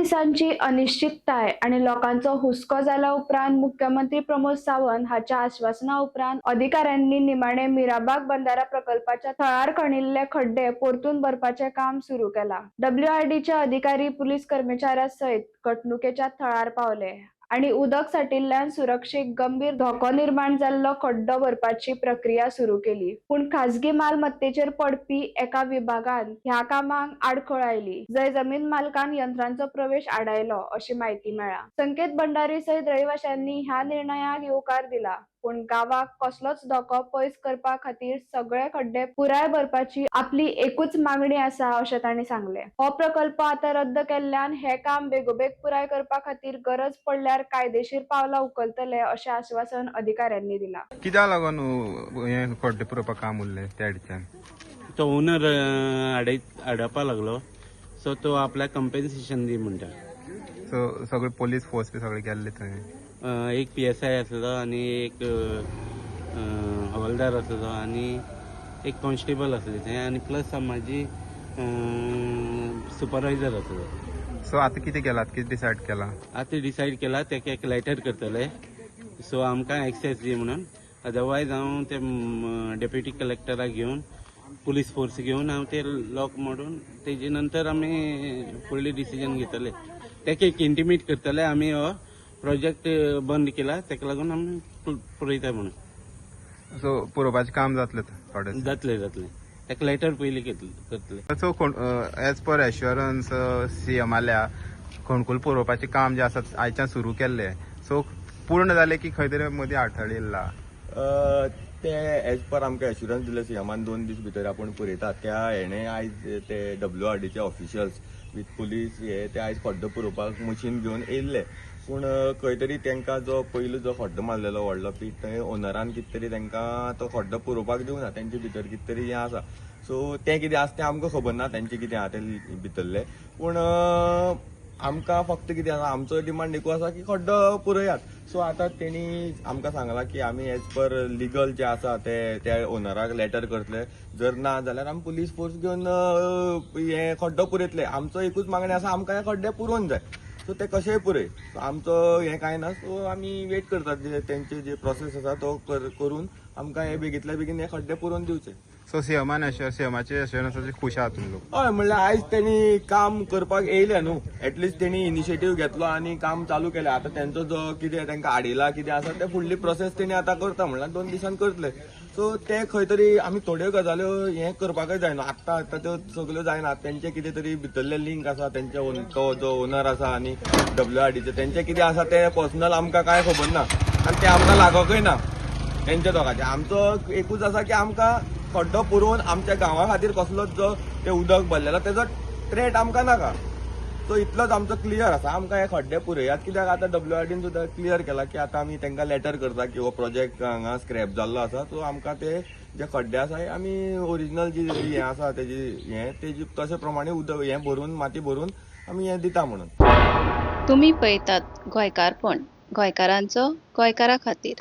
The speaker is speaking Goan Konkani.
दिसांची अनिश्चितताय आनी लोकांचो हुस्को जाल्या उपरांत मुख्यमंत्री प्रमोद सावंत हाच्या आश्वासना उपरांत अधिकाऱ्यांनी निमाणे मिराबाग बंदारा प्रकल्पाच्या थळार खणिल्ले खड्डे परतून भरपाचें काम सुरू केलां. डब्ल्यूआरडीचे अधिकारी पुलीस कर्मचाऱ्यां सयत घडणुकेच्या थळार पावले आनी उदक साठिल्ल्यान सुरक्षेक गंभीर धोको निर्माण जाल्लो खड्डो भरपाची प्रक्रिया सुरू केली. पूण खाजगी मालमत्तेचेर पडपी एका विभागान ह्या कामाक आडखळ आयली, जंय जमीन मालकान यंत्रांचो प्रवेश आडायलो अशी म्हायती मेळ्ळा. संकेत भंडारी सयत रहिवाशांनी ह्या निर्णयाक येवकार दिला, पूण गांवाक कसलोच धोको पयस करपा खातीर सगळे खड्डे पुराय भरपाची आपली एकूच मागणी आसा अशें तांणी सांगलें. हो प्रकल्प आतां रद्द केल्ल्यान हें काम बेगोबेग पुराय करपा खातीर गरज पडल्यार कायदेशीर पावलां उखलतले अशें आश्वासन अधिकाऱ्यांनी दिलां. कित्याक लागून हें खड्डे पुरोवपाक काम उरलें त्या सायडीच्यान? तो ओनर आडय आडपा लागलो, सो तो आपल्याक कंपेन्सेशन दी म्हणटा. सो सगळे पोलीस फोर्स बी सगळे गेल्ले थंय? एक पीएसआय आसलो आनी एक हवालदार आसलो आनी एक कॉन्स्टेबल आसले थंय आनी प्लस म्हाजी सुपरवायजर आसलो. सो आतां कितें केलां, कितें डिसायड केलां? आतां डिसायड केला, तेका एक लेटर करतले, सो आमकां एक्सेस दी म्हणून. अदरवायज हांव ते डेप्युटी कलेक्टराक घेवन, पुलीस फोर्स घेवन हांव ते लॉक मोडून तेजे नंतर आमी फुडली डिसिजन घेतले. तेका एक इंटिमेट करतले, आमी हो प्रोजेक्ट बंद केला, तेका लागून आमी पुरयता म्हणून. सो पुरोवपाचें काम जातलें थोडे? जातले जातले, तेका लेटर पयलीं करतले. सो कोण एज पर एश्योरन्स सीएमाल्या खणकूल पुरोवपाचें काम जें आसा आयच्यान सुरू केल्लें, सो पूर्ण जालें की खंय तरी मदीं आडखळिल्ला? ते एज पर आमकां एश्युरन्स दिले सीएमान, 2 दीस भितर आपूण पुरयता. त्या हेणे आयज ते डब्ल्यू आर डीचे ऑफिशियल्स विथ पुलीस हे ते आयज खड्डो पुरोवपाक मशीन घेवन येयल्ले. पूण खंय तरी तांकां जो पयलो जो खड्डो मारलेलो व्हडलो पीट, थंय ओनरान कितें तरी तांकां तो खड्डो पुरोवपाक दिवना. तेंचे भितर कितें तरी हें आसा. सो तें कितें आसा तें आमकां खबर ना, तेंचें कितें आहा तें भितरलें. पूण आमकां फक्त कितें आसा, आमचो डिमांड एकू आसा की खड्डो पुरयात. सो आतां तेणी आमकां सांगलां की आमी एज पर लिगल जे आसा ते त्या ओनराक लेटर करतले, जर ना जाल्यार आमी पुलीस फोर्स घेवन हे खड्डो पुरयतले. आमचो एकूच मागणी आसा, आमकां हे खड्डे पुरोवन जाय. सो ते कशेय पुरय, सो आमचो हें कांय ना. सो आमी वेट करतात, जे तेंचे जे प्रोसेस आसा तो करून आमकां हे बेगीतल्या बेगीन हे खड्डे पुरोवन दिवचे. सो सीएमान सीएमाचे एश्योरन्साचे खूश आहात तुमी लोक? हय, म्हणल्यार आयज तेणी काम करपाक येयले न्हू, एटलिस्ट तेणी इनिशिएटीव घेतलो आनी काम चालू केलें. आतां तेंचो जो कितें तेंकां आडयला, कितें आसा ते फुडली प्रोसेस तेणी आतां करता, म्हणल्यार 2 दिसान करतले. सो ते खंय तरी आमी थोड्यो गजाल्यो हें करपाकय जायना, आत्तां आतां त्यो सगल्यो जायना. तेंचे कितें तरी भितरले लिंक आसा, तेंचे तो जो ओनर आसा आनी डब्ल्यू आर डीचे तेंचे कितें आसा ते पर्सनल आमकां कांय खबर ना आनी ते आमकां लागोकय ना तेंच्या दोगांचे. आमचो एकूच आसा की आमकां खड्डो पुरोवन आमच्या गांवा खातीर कसलोच जो ते उदक भरलेलो तेजो थ्रेट आमकां नाका. सो इतलोच आमचो क्लियर आसा, आमकां हे खड्डे पुरयात. कित्याक आतां डब्ल्यू आर डीन सुद्दां क्लियर केला की आतां आमी तांकां लेटर करता की हो प्रोजेक्ट हांगा स्क्रॅप जाल्लो आसा. सो आमकां ते जे खड्डे आसा हे आमी ओरिजिनल जी हें आसा तेजी हें तेजी तशे प्रमाणे उदक हें भरून, माती भरून आमी हें दिता म्हणून. तुमी पळयतात गोंयकारपण, गोंयकारांचो गोंयकारा खातीर.